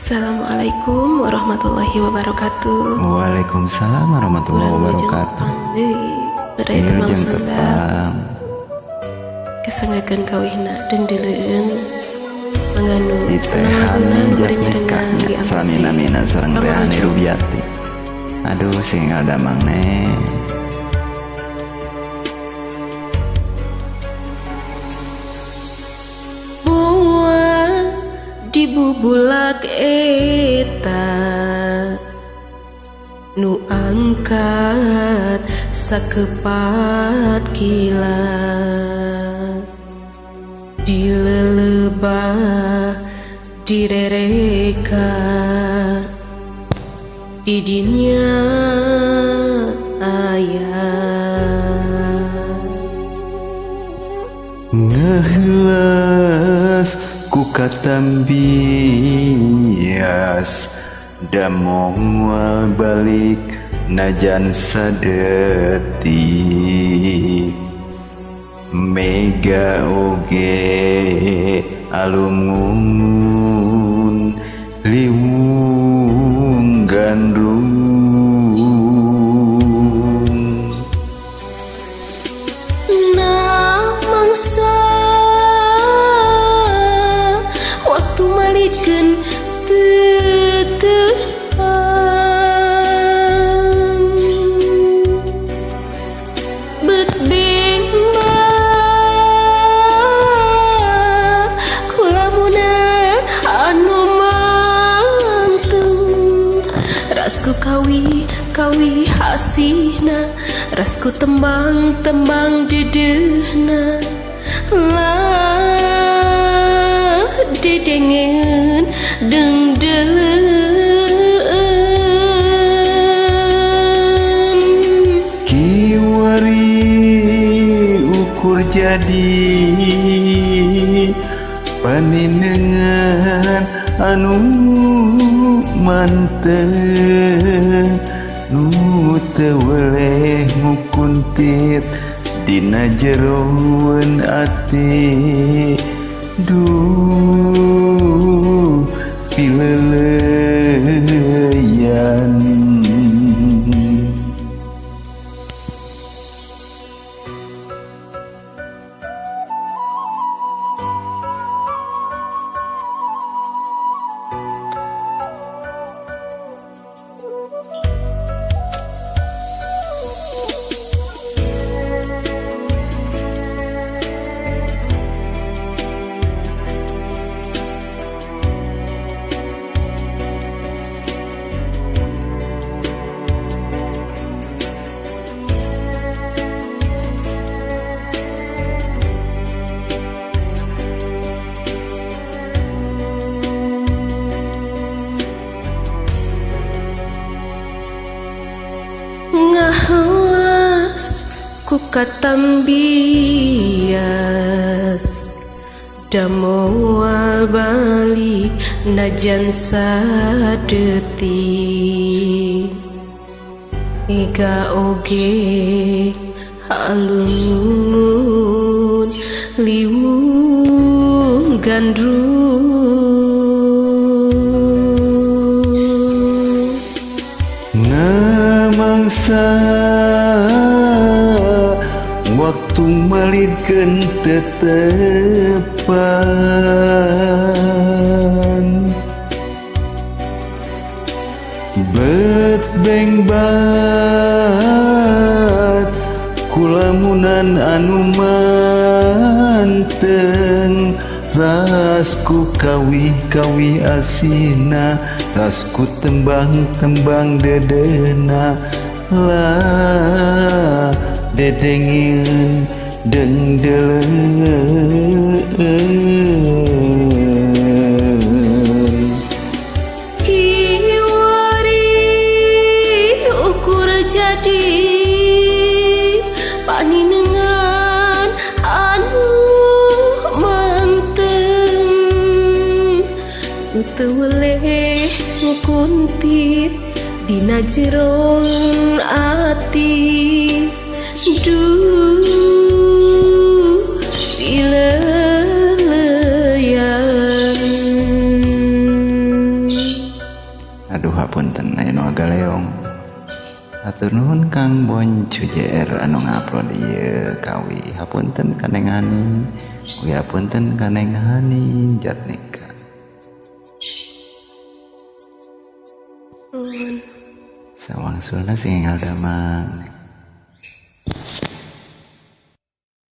Assalamualaikum warahmatullahi wabarakatuh. Waalaikumsalam warahmatullahi wabarakatuh. Baraya tembang Sunda. Kasanggakeun kawihna dendeleun manganu senang Jatnika samina-mina sareng Teh Ani Rubiati. Aduh sing damang ne. Dibubulak eta nu angkat sakepat kilat dilelebah direreka di dinya aya ngeuheuleus ku katambias damong balik najan sadetik mega oge alungun liwung gandrung na mangsa waktu malikeun tetepan bet bengma kulamunan anu manteng rasku kawi kawi hasina rasku tembang tembang dedehna lah dedengen dengdeleun kiwari ukur jadi paninengan anu manteng nu teu weleh ngukuntit dina jeroan ati duh pileleyan. Ngahawas ku katambias damoal balik najan sadetik ega oge alungun liwung gandrung mangsa waktu malidkeun tetepan bet bengbat kulamunan anu manteng rasku kawih-kawih asina rasku tembang-tembang dedena lah dedengin dengdeleun kiwari ukur jadi paninengan anu manteng teu weleh ngukuntit dina jeroan ati duh pileleyan. Hapunten aya nu agaleong. Hatur nuhun Kang Boncu JR anu ngupload ieu kawi. Hapunten ka Neng Hani. Ugi hapunten ka Neng Hani Jatnika. Nuhun. Sawangsulna sing enggal damang.